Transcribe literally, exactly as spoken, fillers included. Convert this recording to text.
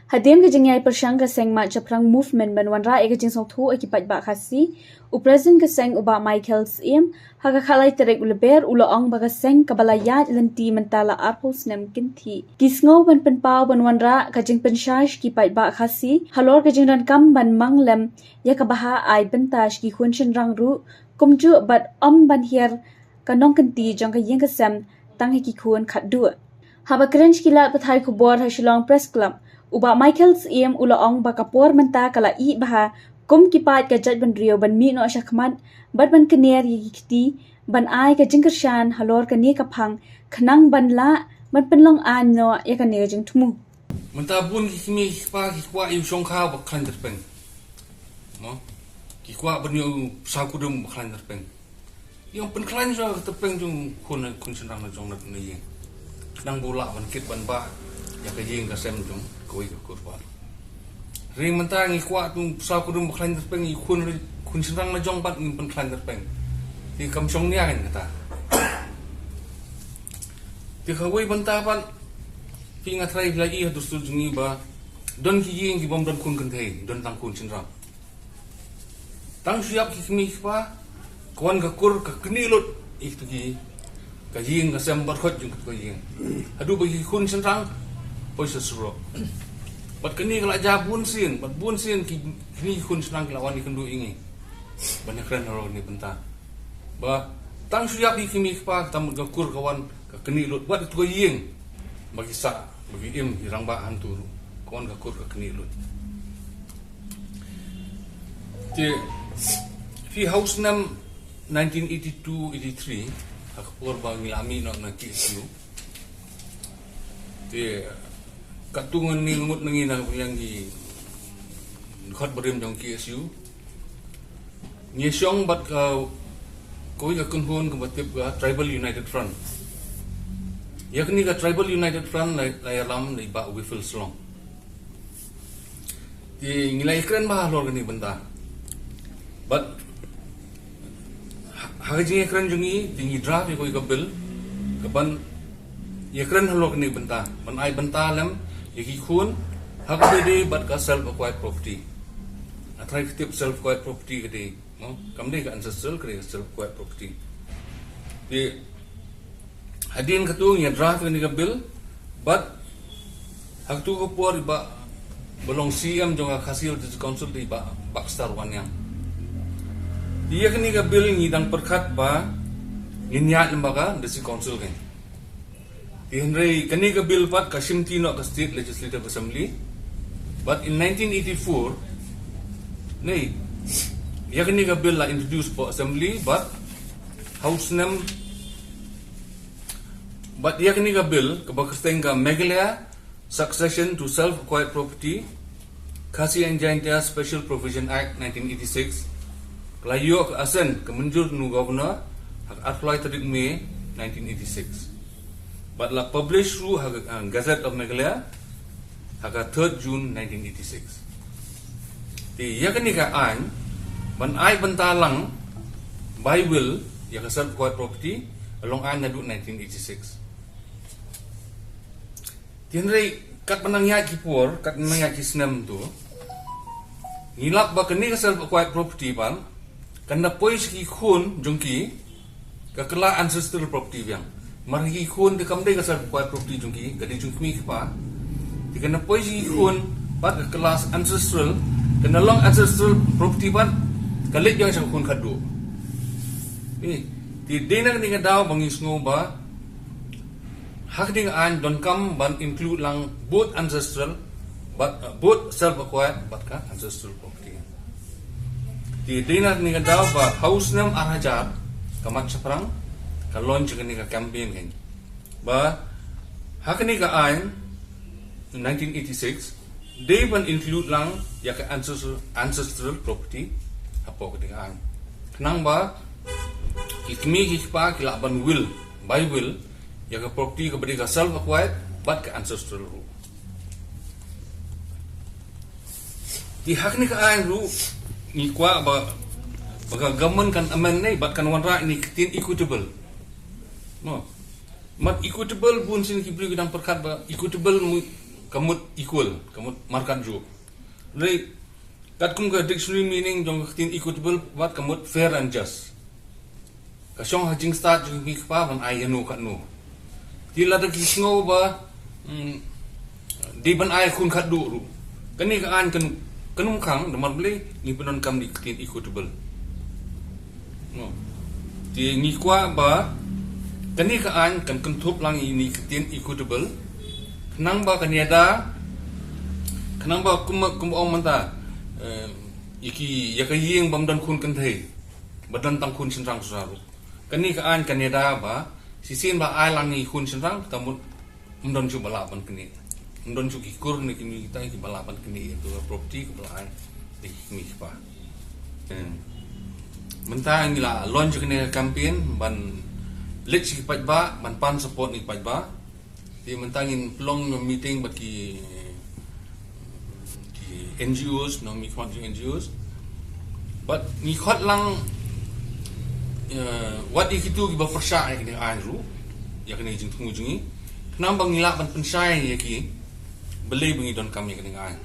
Hadien ka jingïai pyrshang ka seng Mach Shaphrang Movement ban wanrah ïa ka jingsngewthuh ïa ki paidbah Khasi, u President ka seng u Bah Michael Syiem, ha ka khatlai tarik u Lber u la ong ba ka seng kaba la ïaid lynti mynta la arphew snem kynthih, ki sngew ban pynpaw ban wanrah ka jingpynshai sha ki paidbah Khasi halor ka jingdonkam ban mang lem ïa ka bha ai bynta sha ki khun shynrang ruh, kumjuh bad ym ban hiar ka nongkynti jong ka ïing ka sem tang ha ki khun khatduh. Haba kren sha ki lad pathai khubor ha Shillong Press Club, u Bah Michael Syiem u la ong ba ka por mynta ka la ih bha, kum ki paid ka jaitbynriew ban mih noh shakhmat bad ban kyner ïa ki kti ban ai ka jingkyrshan halor kane ka phang, khnang ban lah ban pynlong aiñ noh ïa kane ka jingthmu. Mynta bun ki kmie ki kpa ki kwah ïa u shongkha ba khlaiñ tyrpeng. Mo? Ki kwah ban ïoh u pisa kudum ba khlaiñ tyrpeng. Ïa u pynkhlaiñ shuwa ka tyrpeng jong u khun, khun shynrang na jong na ïing. Khnang ba u lah ban kit ban bah ïa ka ïing ka sem jong kawei ka kur pat. Hynrei mynta ngi kwah u pisa kudum ba khlaiñ tyrpeng, ïa u khun, khun shynrang na jong pat ngim pynkhlaiñ tyrpeng. Te kam shong nia kan kata. Te kawei bynta pat, phi, nga tharai phi la ïohi ha dustur jong ngi ba don ki ïing ki bym don khun kynthei, don tang khun shynrang. Tang shu ïap ki kmie ki kpa, ka wan ka kur ka knieh lut ïa kitu ki, ka ïing ka sem baroh jong kitu ki ïing. Haduh ba ki khun shynrang poi sha surok. Bad kane ka la jia bun sien, bad bun sien ki, kine ki khun shynrang ki la wan ïakynduh ïa ngi ban ïakren halor kane ka bynta. Ba tang shu ïap ki kmie ki kpa, tang ka kur ka wan ka knieh lut, bad kitu ki ïing ba ki sah, ba ki im, ki rangbah hangtu ruh, ka wan ka kur ka knieh lut. Te phi, ha u snem nineteen eighty-two eighty-three, ha ka por ba ngi la mih noh na K S U. Te katto ngan, ngi ngut na ngi na ka liang ki dkhot barim jong K S U, ngi shong bad ka, kawei ka kynhun kaba tip ka Tribal United Front. Ïa kane ka Tribal United Front la, la ïalam da i Bah Wilfred Slong. Te ngi la ïakren bha halor kane ka bynta. Bad ha, ha ka jingïakren jong ngi, te ngi draft ïa kawei ka bill kaban ïakren halor kane ka bynta, ban ai bynta lem ïa ki khun ha kaba ïadei bad ka self acquired property. Nga tharai phi tip self acquired property ka dei, no? Kam dei ka ancestral, ka dei ka self acquired property. Te hadien katto ngi ïa draft ïa kane ka bill, bad ha katto ka por i Bah, ba long C E M jong ka Khasi Hills District Council, i Bah Baxter Wanniang. Te ïa kane ka bill ngi dang pyrkhat ba ngin ïaid lyngba ka District Council kein. Te hynrei kane ka bill pat ka shimti noh ka State Legislative Assembly. Bad in nineteen eighty-four, ne, ïa kane ka bill la introduce hapoh Assembly, bad ha u snem, bad ïa kane ka bill kaba kyrteng ka Meghalaya Succession to Self-Acquired Property, Khasi and Jaintia Special Provision Act nineteen eighty-six, ka la ïoh ka assent, ka mynjur na u Governor ha ka arphew lai tarik May nineteen eighty-six. Bad la publish ruh ha ka, ah, Gazette of Meghalaya ha ka third June nineteen eighty-six. Te ïa kane ka aiñ ban ai bynta lang by will ïa ka self acquired property, ka long aiñ naduh nineteen eighty-six. Te hynrei katba nang ïaid ki por, katba nang ïaid ki snem tu, ngi lap ba kane ka self acquired property pat kan da poi sha ki khun jong ki, ka kylla ancestral property biang. Namar ki khun te kam dei ka self acquired property jong ki, ka dei jong ki kmie ki kpa. Te kan da poi sha ki khun pat ka kylla ancestral, kan da long ancestral property pat, ka leit biang sha ka khun khatduh. Eh, te dei na kane ka daw ba ngi sngew ba ha kane ka aiñ donkam ban include lang both ancestral, but, uh, both self acquired bad ka ancestral property. Te dei na kane ka daw ba ha u snem ar hajar ka mat shaphrang ka launch kane ka campaign kein. Ba ha kane ka aiñ nineteen eighty-six dei ban include lang ïa ka ancestral, ancestral property hapoh kane ka aiñ. Khnang ba ki kmie ki kpa ki lah ban will, by will, ïa ka property kaba dei ka self acquired bad ka ancestral ruh. Te ha kane ka aiñ ruh ngi kwah ba, ba ka government kan amend ne, bad kan wanrah ïa kane ka ktien equitable. No. Namar equitable bun sien ki briew ki dang pyrkhat ba equitable mu-, ka mut equal, ka mut markatjuh. Hynrei katkum ka dictionary meaning jong ka ktien equitable, wat ka mut fair and just. Ka shong ha jingstad jong ki kpa ban ai ïa no kat no. Te lada ki sngew ba, mm, dei ban ai khun khatduh ruh, kane ka aiñ kan, kan ym khang, namar balei? Ngi pyndonkam ïa ka ktien equitable. No. Te ngi kwah ba kane ka aiñ kan kynthup lang ïa kane ka ktien equitable. Khnang ba kan ïada, khnang ba kum, kum ong mynta, eh, ïa ki, ïa ka ïing bym don khun kynthei, ba don tang khun shynrang shuh shuh ruh, kane ka aiñ kan ïada ba shisien ba ai lang ïa ki khun shynrang, ka mut ym don shuh ba lah ban knieh. Ym don shuh ki kur ne ki mih kita ki ba lah ban knieh ïa ka property kaba la ai da ki kmie ki kpa. Eh, mynta ngi la launch kane ka campaign ban leit sha ki paidbah, ban pan support na ki paidbah. Te mynta ngin pynlong meeting bad ki, ki N G Os, nongmihkhmat jong N G Os. Bad ngi khot lang, eh, wat ïa kito kiba pyrshah ïa kane ka aiñ ruh, ïa kane ka jingthmu jong ngi, khnang ba ngin lah ban pynshai ïa ki balei ba ngi donkam ïa kane ka aiñ.